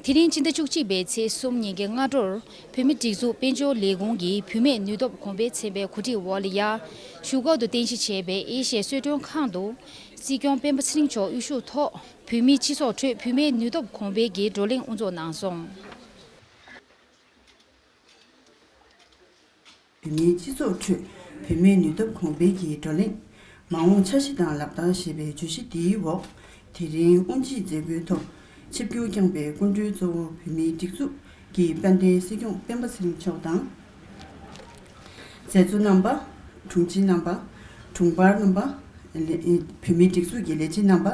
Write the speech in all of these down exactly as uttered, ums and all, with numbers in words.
དེ་རིང་སྤྱི་ཟླ་བཅུ་གཅིག་པའི་ཚེས་གསུམ་ཉིན་གྱི་སྔ་དྲོར། བོད་མིའི་སྒྲིག་འཛུགས་དཔལ་འབྱོར་ལས་ཁུངས་ཀྱི་བུད་མེད་ནུས་སྟོབས་གོང་འཕེལ་ཚན་པའི་གོ་སྒྲིག་འོག་ལ་ཡ། བཞུགས་སྒར་དུ་རྟེན་གཞི་བྱས་པའི་ཨེ་ཤི་ཡའི་གསོལ་མགྲོན་ཁང་དུ། སྲིད་སྐྱོང་སྤེན་པ་ཚེ་རིང་མཆོག་དབུ་བཞུགས་ཐོག་བོད་མིའི་སྤྱི་ཚོགས་ཁྲོད་བུད་མེད་ནུས་སྟོབས་གོང་འཕེལ་གྱི་བགྲོ་གླེང་དབུ་འཛུགས་གནང་སོང་། བོད་མིའི་སྤྱི་ཚོགས་ཁྲོད་བུད་མེད་ནུས་སྟོབས་གོང་འཕེལ་གྱི་བགྲོ་གླེང་། མ་འོངས་འཆར་གཞི་དང་ལག་བསྟར་ཞེས་པའི་བརྗོད་གཞི་འདིའི་འོག་དེ་རིང་དབུ་འབྱེད་མཛད་སྒོའི་ཐོག་ཆིབས་བསྒྱུར་བསྐྱངས་པའི་སྐུ་མགྲོན་གཙོ་བོ་བོད་མིའི་སྒྲིག་འཛུགས་ཀྱི་དཔལ་ལྡན་སྲིད་སྐྱོང་སྤེན་པ་ཚེ་རིང་མཆོག་དང་། མཛད་གཙོ་རྣམ་པ། དྲུང་ཆེ་རྣམ་པ། དྲུང་འཕར་རྣམ་པ། ལས་བོད་མིའི་སྒྲིག་འཛུགས་ཀྱི་ལས་བྱེད་རྣམ་པ།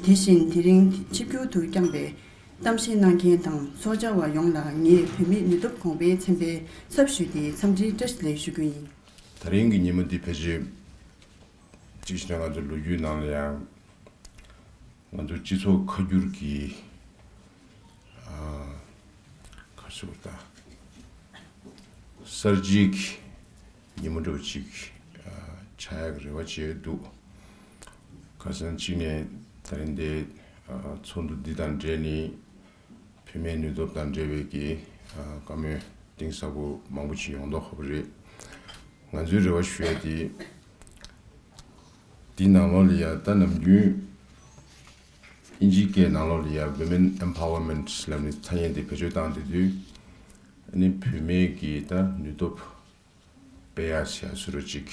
དེ་བཞིན་དེ་རིང་ཆིབས་བསྒྱུར་དུ་བསྐྱངས་པའི་གཏམ་བཤད་གནང་མཁན་དང་ཚོགས་བཅར་བ་ཡོངས་ལ་ངས་བོད་མིའི་ནུས་སྟོབས་གོང་འཕེལ་ཚན་པའི་ཚབ་ཞུས་ཏེ་འཚམས་འདྲིའི་བཀྲ་ཤིས་བདེ་ལེགས་ཞུ་རྒྱུ་ཡིན། ད་རིང་གི་ཉིན་མོ་འདི་ཕལ་ཆེར་གཅིག་བྱས་ན་ང་ཚོའི་ལོ་རྒྱུས་ནང་ལ་ཡང་ང་ཚོའི་སྤྱི་ཚོགས་ཁ་བསྒྱུར་གྱི་ཨ་ག་རེ་ཟེར་དགོས་རེད་ད། གསར་བརྗེའི་ཉིན་མོ་འདྲ་བོ་ཅིག་ཨ་ཆགས་ཡག་གི་རེ་བ་བྱས་འདུག་ཁ་སང་གཅིག་ནས་ད་རིང་འདི་ཨ་ཚོགས་འདུ་འདི་དང་འབྲེལ་ནས་བུད་མེད་ནུས་སྟོབས་དང་འབྲེལ་བའི་གི་ཨ་བཀའ་མོལ་གཏིང་ཟབ་པོ་མང་པོ་ཅིག་ཡོང་མདོག་ཁ་པོ་རེད། ང་ཚོའི་རེ་བ་ཞུ་ཡ་དེ་འདི་ནང་ལོགས་ལ་ཡ་ད་ནམ་རྒྱུན་དབྱིན་ཇིའི་སྐད་ནང་ལོགས་ལ་ཡ་Women Empowerment་ལབ་ནས་ཐ་སྙད་དེ་བེད་སྤྱོད་བཏང་བསྡད་དུས། ཨ་ནི་བུད་མེད་ཀྱི་ད་ནུས་སྟོབས་སྤེལ་ཡག་བྱས་ཟེར་རོ་ཅིག་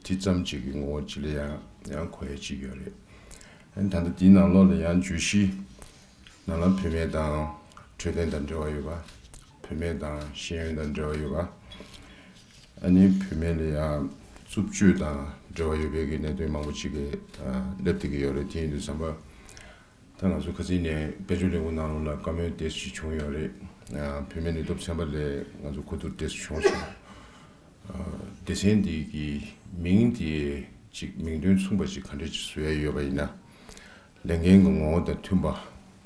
དེ་ཙམ་ཅིག་གི་ངོ་བོ་ཅིག་ལ་ཡང་ཡང་གོ་ཡ་ཅིག་ཡོད་རེད། ཨ་ནི་ད་ལྟ་དེའི་ནང་ལོགས་ལ་ཡང་བརྗོད་གཞི་ནང་ལ་བུད་མེད་དང་འཕྲོད་བསྟེན་དང་འབྲེལ་བ་ཡོད་པ། བུད་མེད་དང་ཤེས་ཡོན་དང་འབྲེལ་བ་ཡོད་པ། ཨ་ནི་བུད་མེད་ལ་ཡང་རྩུབ་སྤྱོད་དང་འབྲེལ་བ་ཡོད་པའི་གི་གནད་དོན་མང་པོ་ཅིག་གི་སླེབས་བསྡད་ཀྱི་ཡོད་རེད། དེ་ཡིན་དུས་ཙམ་པ། ད་ང་ཚོ་ཁ་སང་ནས་དཔལ་འབྱོར་ལས་ཁུངས་ནང་ལོགས་ལ་བཀའ་མོལ་ཏོག་ཙམ་བྱུང་ཡོད་རེད། བུད་མེད་ནུས་སྟོབས་ཚན་པ་ལས་ང་ཚོ་གོ་བསྡུར་ཏོག་ཙམ་བྱུང་སོང་། སྡེ་ཚན་འདི་གི་མིང་དེ་ཅིག་མིང་དོན་མཚུངས་པ་ཅིག་ག་འདྲས་ཅིག་བཟོ་ཡ་ཡོད་པ་ཡིན་ན། ལས་འགན་གྱི་ངོ་བོ་དང་མཐུན་པ།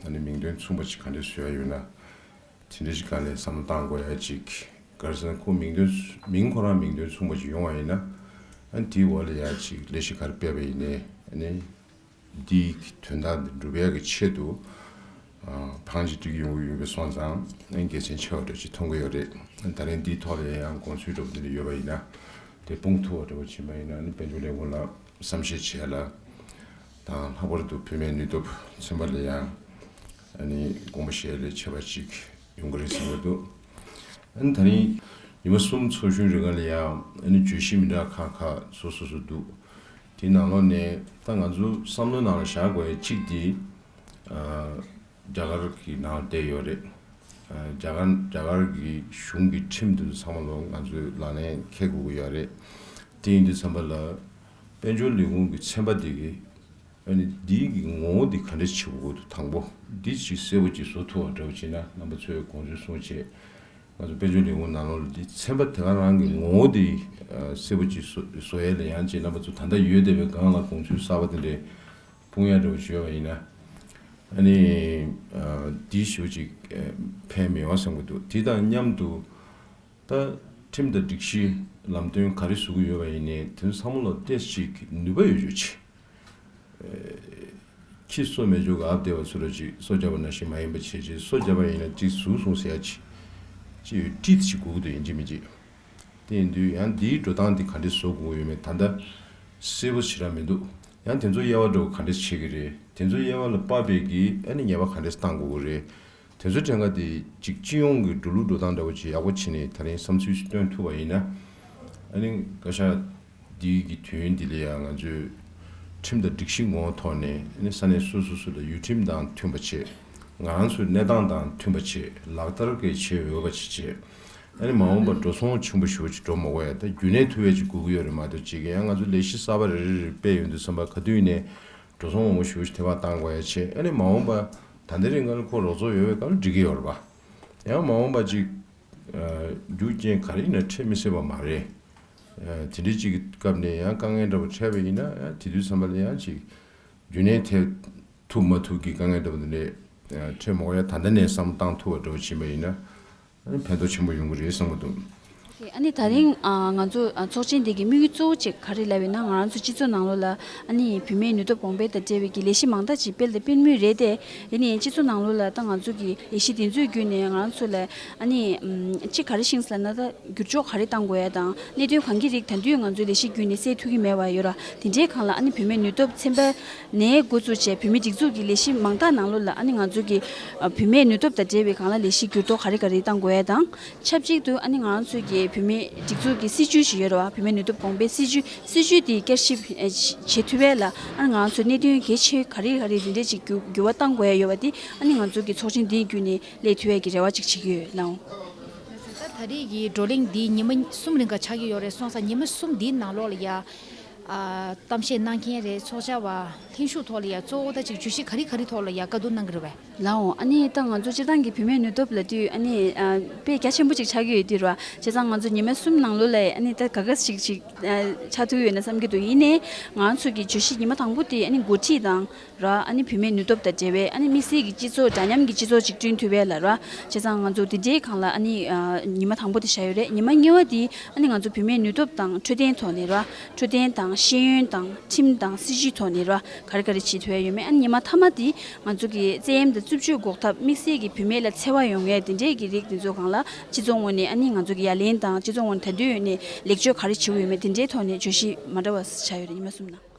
ཨ་ནི་མིང་དོན་མཚུངས་པ་ཅིག་ག་འདྲས་བཟོ་ཡ་ཡོད་ན། དེ་འདྲ་ཞིག་སྒང་ནས་བསམ་བློ་བཏང་དགོས་ཡ་ཅིག་ག་རེ་ཟེར་ན་ཁོ་མིང་དོན་མིང་ཁོ་རང་མིང་དོན་མཚུངས་པ་ཞིག་ཡོང་བ་ཡིན་ན། ཨ་ནི་དེའི་འོག་ལ་ཡ་ཅིག་ལས་གཞི་ག་རེ་སྤེལ་བ་ཡིན་ནའི་ཨ་ནི་འདིའི་དོན་དག་འདི་འགྲུབ་ཡ་གི་ཆེད་དུ་ཨ་ཕང་ཅིག་སྒྲིག་ཡོང་གི་ཡོད་པ་སོང་ཙང་ཨ་ནི་དགེ་མཚན་ཆེ་བ་འདྲ་ཅིག་མཐོང་གི་ཡོད་རེད། ཨ་ནི་ད་རིང་འདིའི་ཐོག་ལ་ཡང་དགོངས་ཚུལ་འདྲ་པོ་འདི་འདྲ་ཡོད་པ་ཡིན་ན་དེ་སྤུངས་ཐུབ་པ་འདྲ་པོ་བྱེད་པ་ཡིན་ན་ཨ་ནི་དཔལ་འབྱོར་ལས་ཁུངས་ལ་བསམ་ཤེས་བྱས་ལ། དང་ལྷག་པར་དུ་བུད་མེད་ནུས་སྟོབས་ཚན་པ་ལ་ཡང་ཨ་ནི་དགོངས་པ་བཞེས་ལས་བྱེད་པ་ཅིག་ཡོང་གི་རེད་བསམ་གྱི་འདུག་ཨ་ནི་ད་རིང་ཉི་མ་གསུམ་ཚོགས་ཞུགས་རིང་ལ་ཡང་ཨ་ནི་བརྗོད་གཞི་མི་འདྲ་ཁག་ཁག་སོ་སོ་སོ་འདུག་དེའི་ནང་ལོགས་ནས་ད་ང་ཚོ་བསམ་བློའི་ནང་ལ་བཞག་དགོས་ཡ་གཅིག་དེ་ཨ་རྒྱ་གར་གྱི་ནང་བསྡད་ཡོད་རེད། རྒྱ་གར་རྒྱ་གར་གྱི་གཞུང་གི་ཁྲིམས་དེ་ཚོ་ཚང་མ་ལོ་ང་ཚོས་ལག་ལེན་འཁེལ་དགོས་ཀྱི་ཡོད་རེད། དེ་ཡིན་དུས་ཙམ་པ་ལ་དཔལ་འབྱོར་ལས་ཁུངས་ཀྱི་ཚན་པ་དེ་གི་ཨ་ནི་འདིའི་གི་ངོ་བོ་འདི་ག་འདྲ་བྱེད་དགོས་འདུག་དང་པོ་འདི་ཅིག་གསལ་པོ་ཅིག་བཟོ་ཐུབ་པ་འདྲ་པོ་བྱས་ན་རྣམ་པ་ཚོས་དགོངས་ཚུལ་གསུངས་བྱས། ང་ཚོ་དཔལ་འབྱོར་ལས་ཁུངས་ནང་ལོགས་ལ་འདི་ཚན་པ་དེ་ག་རང་གི་ངོ་བོ་འདི་གསལ་པོ་ཅིག་བཟོ་བཟོ་ཡས་ལ་ཡང་ཅིག་རྣམ་པ་ཚོ་ད་ལྟ་ཡོད་བསྡད་པའི་སྒང་ལ་དགོངས་ཚུལ་གསར་པ་དེ་འདྲས། སྤུངས་ཡ་འདྲ་བོ་ཞུས་པ་ཡིན་ན། ཨ་ནི། འདིའི་ཞུ་ཅིག་ཕན་མེད་པ་བསམ་གྱི་འདུག་དེ་དང་མཉམ་དུ། ད། ཁྲིམས་དང་སྒྲིག་གཞི། ལམ་སྟོན་ག་རེ་བཟོ་གི་ཡོད་པ་ཡིན་ནའི་དེ་ཚོ་ཚང་མ་ལ་ཏོག་ཙམ་ཅིག་ནུས་པ་ཡོད་རྒྱུ་ཅིག་ཁྱི་སོ་མེད་རྒྱུ་ག་ཨབ་བདེ་བ་ཚོ་ལ་ཅིག་སོ་བརྒྱབ་པ་ནང་བཞིན་མ་ཡིན་པ་བྱས་ཅིག་སོ་བརྒྱབ་པ་ཡིན་ན་ཅིག་ཟུག་སོང་ཟེར་ཡ་ཅིག་ཅིག་ཡོད་ཀྲིད་ཅིག་དགོས་ཀྱི་འདུག་ཡིན་གཅིག་མིན་གཅིག་དེ་ཡིན་དུས་ཡང་འདིའི་འགྲོ་སྟངས་འདི་ག་འདྲས་བཟོ་དགོས་ཀྱི་ཡོད་མེད་ད་ལྟ་གསལ་པོ་ཞེ་དྲག་མི་འདུག་ཡང་དེ་ཚོ་དབྱེ་བ་འདྲ་བོ་ག་འདྲས་ཕྱེ་གི་རེད། དེ་ཚོ་དབྱེ་བ་ལ་དཔག་པའི་གི་ཨ་ནི་ཉེས་པ་ག་འདྲས་བཏང་དགོས་ཀྱི་རེད། དེ་ཚོ་གྲངས་ཀ་དེ་གཅིག་སྤྱི་ཡོངས་ཀྱི་འགྲོ་ལུགས་འགྲོ་སྟངས་འདྲ་བོ་ཅིག་ཡག་པོ་བྱས་ནས་ད་རིང་བསམ་ཚུལ་ཞིག་བཏོན་ཐུབ་པ་ཡིན་ན། ཨ་ནི་བཀའ་ཤག་འདི་གི་དུས་ཡུན་འདི་ལ་ཡང་ང་ཚོས་ཁྲིམས་དང་སྒྲིག་གཞི་ངོ་བོ་ཐོག་ནས་ཨ་ནི་ས་གནས་སོ་སོ་སོ་ལ་ཡུལ་ཁྲིམས་དང་མཐུན་པ་བྱས། ང་རང་ཚོའི་གནས་སྟངས་དང་མཐུན་པ་བྱས་ལག་བསྟར་གྱི་བྱེད་འོས་པ་ཅིག་བྱས། ཨ་ནི་མ་འོངས་པར་འགྲོ་སོང་ཆེན་པོ་ཞེ་པོ་ཅིག་འགྲོ་མ་དགོས་ཡ་ད་རྒྱུན་གནས་ཐུབ་ཡ་ཅིག་དགོས་ཀྱི་ཡོད་རེད་མ་གཏོགས་ཅིག་ཡང་ང་ཚོ་ལས་གཞི་གསར་པ་རེ་རེ་རེ་སྤེལ་ཡོང་དུས་ཙམ་པ་ག་དུས་ནས་འགྲོ་སོང་མང་པོ་ཞེ་པོ་ཅིག་ཐེ་བ་བཏང་དགོས་ཡ་བྱས། ཨ་ནི་མ་འོངས་པ་ད་ལྟ་རིང་ག་ལ་ཁོ་རོགས་ཚོགས་ཡོད་པའི་སྐབས་ལ་འགྲིག་གི་ཡོད་རེད་པ། ཡང་མ་འོངས་པ་ཅིག་རྒྱུ་རྐྱེན་ག་རེ་ཡིན་ན་འཕྲད་མི་སྲིད་པ་མ་རེད། དེ་འདྲའི་ཅིག་གི་སྐབས་ནས་ཡང་དཀའ་ངལ་འདྲ་པོ་འཕྲད་པ་ཡིན་ན་ཡང་དེ་དུས་ཙམ་པ་ལ་ཡང་ཅིག་རྒྱུན་གནས་ཐེབས་ཐུབ་མ་ཐུབ་ཀྱི་དཀའ་ངལ་འདྲ་པོ་འདི་འདྲས་འཕྲད་མ་དགོས་ཡ་ད་ལྟ་ནས་བསམ་བློ་བཏང་ཐུབ་པ་འདྲ་པོ་ཕྱིན་པ་ཡིན་ན། ཕན་ཐོགས་ཆེན་པོ་ཡོང་གི་རེད་བསམ་གྱི་འདུག་ཨ་ནི་ད་རིང་ཨ་ང་ཚོ་ཨ་ཚོགས་ཆེན་འདི་གི་དམིགས་ཡུལ་གཙོ་བོ་གཅིག་ག་རེ་ལབ་ཡོད་ན། ང་རང་ཚོ་སྤྱི་ཚོགས་ནང་ལོགས་ལ་ཨ་ནི་བུད་མེད་ནུས་སྟོབས་གོང་སྤེལ་དང་འབྲེལ་བའི་གི་ལས་གཞི་མང་དག་ཅིག་སྤེལ་དང་སྤེལ་མུས་རེད་དེ། ཡིན་ནའི་སྤྱི་ཚོགས་ནང་ལོགས་ལ་ད་ང་ཚོ་གི་ལས་གཞི་དེ་ཚོའི་བརྒྱུད་ནས་ང་རང་ཚོ་ལ་ཨ་ནི་ཨམ་གཅིག་ག་རེ་ཤེས་སོང་ལབ་ན། ད་འགྱུར་ལྕོག་ག་རེ་བཏང་དགོས་ཡ་དང་། གནད་དོན་གང་གི་རིགས་ད་དུང་ང་ཚོའི་ལས་གཞི་བརྒྱུད་ནས་སེལ་ཐུབ་ཀྱི་མེད་པ་ཡོད་ར། དེ་འདྲའི་སྒང་ལ་ཨ་ནི་བུད་མེད་ནུས་སྟོབས་ཚན་པ་ནས་འགོ་བཙུགས་བྱས་བུད་མེད་སྒྲིག་འཛུགས་ཀྱི་ལས་གཞི་མང་དག་ནང་ལོགས་ལ་ཨ་ནི་ང་ཚོ་གི་ཨ་བུད་མེད་ནུས་སྟོབས་དང་འབྲེལ་བའི་སྒང་ལ་ལས་གཞི་འགྱུར་ལྡོག་ག་རེ་ག་རེ་བཏང་དགོས་ཡ་དང་། ཆབས་ཅིག་ཏུ་ཨ་ནི་ང་རང་ཚོ་གི་བུད་མེད་སྒྲིག་འཛུགས་ཀྱི་སྲིད་ཇུས་ཤིག་ཡོད་རེད་བ། བུད་མེད་ནུས་སྟོབས་གོང་སྤེལ་སྲིད་ཇུས། སྲིད་ཇུས་དེ་བསྐྱར་ཞིབ་ཨེ་བྱེད་ཐུབ་ཡ་ལ་ཨ་ནི་ང་རང་ཚོ་གནད་དོན་གལ་ཆེ་ག་རེ་ག་རེ་དེ་འདྲས་ཅིག་འགྱུར་འགྱུར་བ་བཏང་དགོས་ཡ་ཡོད་པ་དེ་ཨ་ནི་ང་ཚོ་གི་ཚོགས་ཆེན་འདིའི་བརྒྱུད་ནས་སླེབས་ཐུབ་ཡ་གི་རེ་བ་ཅིག་བྱེད་ཀྱི་ཡོད་ལགས། ད་ད་རེས་ཀྱི་བགྲོ་གླེང་འདི་ཉི་མ་གསུམ་རིང་ག་ཆགས་ཀྱི་ཡོད་རེད། སོང་ཙང་ཉི་མ་གསུམ་འདིའི་ནང་ལོགས་ལ་ཡ། ཨ་གཏམ་བཤད་གནང་མཁན་རེད། ཚོགས་བཅར་བ་ལྷན་ཞུགས་ཐོག་ལ་ཡ་གཙོ་བོ་ད་ཅིག་བརྗོད་གཞི་ག་རེ་ག་རེ་ཐོག་ལ་ཡ་བཀའ་བསྡུར་གནང་གི་རེད་པས། ལའོ། ཨ་ནི་ད་ང་ཚོ་སྤྱིར་བཏང་གི་བུད་མེད་ནུས་སྟོབས་ལབ་དུས་ཨ་ནི་ཨ་དཔེ་རྒྱ་ཆེན་པོ་ཅིག་ཆགས་ཀྱི་ཡོད་དུས་ར། བྱས་ཙང་ང་ཚོ་ཉི་མ་གསུམ་ནང་ལོགས་ལ་ཨ་ནི་ད་ག་ག་ཞིག་ཅིག་ཨ་ཆགས་ཐུབ་ཡོད་ན་བསམ་གྱི་འདུག་ཡིན་ནའི་ང་ཚོ་གི་བརྗོད་གཞི་ཉི་མ་དང་པོ་དེ་ཨ་ནི་འགོ་ཁྲིད་དང་ར། ཨ་ནི་བུད་མེད་ནུས་སྟོབས་དང་འབྲེལ་བའི་ཨ་ནི་དམིགས་བསལ་གྱི་སྤྱི་ཚོགས་འདྲ་མཉམ་གྱི་སྤྱི་ཚོགས་ཅིག་བསྐྲུན་ཐུབ་ཡ་ལ་ར། བྱས་ཙང་ང་ཚོ་དེ་འདྲའི་སྒང་ལ་ཨ་ནི་ཨ་ཉི་མ་དང་པོ་དེ་བཞག་ཡོད་རེད། ཉི་མ་གཉིས་པ་དེ་ཨ་ནི་ང་ཚོ་བུད་མེད་ནུས་སྟོབས་དང་འཕྲོད་བསྟེན་ཐོག་ནས་ར། འཕྲོད་བསྟེན་དང་ཤེས་ཡོན་དང་ཁྲིམས་དང་སྲིད་ཇུས་ཐོག་ནས་ར། ག་རེ་ག་རེ་བྱེད་ཐུབ་ཡ་ཡོད་མེད། ཨ་ནི་ཉི་མ་མཐའ་མ་དེ་ང་ཚོ་གི་རྩེད་གཡེམ་དང་རྩུབ་སྤྱོད་འགོག་ཐབས། དམིགས་བསལ་གྱི་བུད་མེད་ལ་འཚེ་བ་ཡོང་ཡ་དེ་འདྲའི་གི་རིགས་དེ་ཚོ་སྒང་ལ་སྤྱི་ཚོགས་ངོས་ནས་ཨ་ནི་ང་ཚོ་གི་ཡ་ལན་དང་སྤྱི་ཚོགས་ངོས་ནས་ད་དུང་ཡོད་ནས་ལེགས་བཅོས་ག་རེ་བྱེད་དགོས་ཡོད་མེད་དེ་འདྲའི་ཐོག་ནས་བརྗོད་གཞི་མ་འདྲ་བ་ཆགས་ཡོད་རེད། ཉི་མ་གསུམ་ནང་།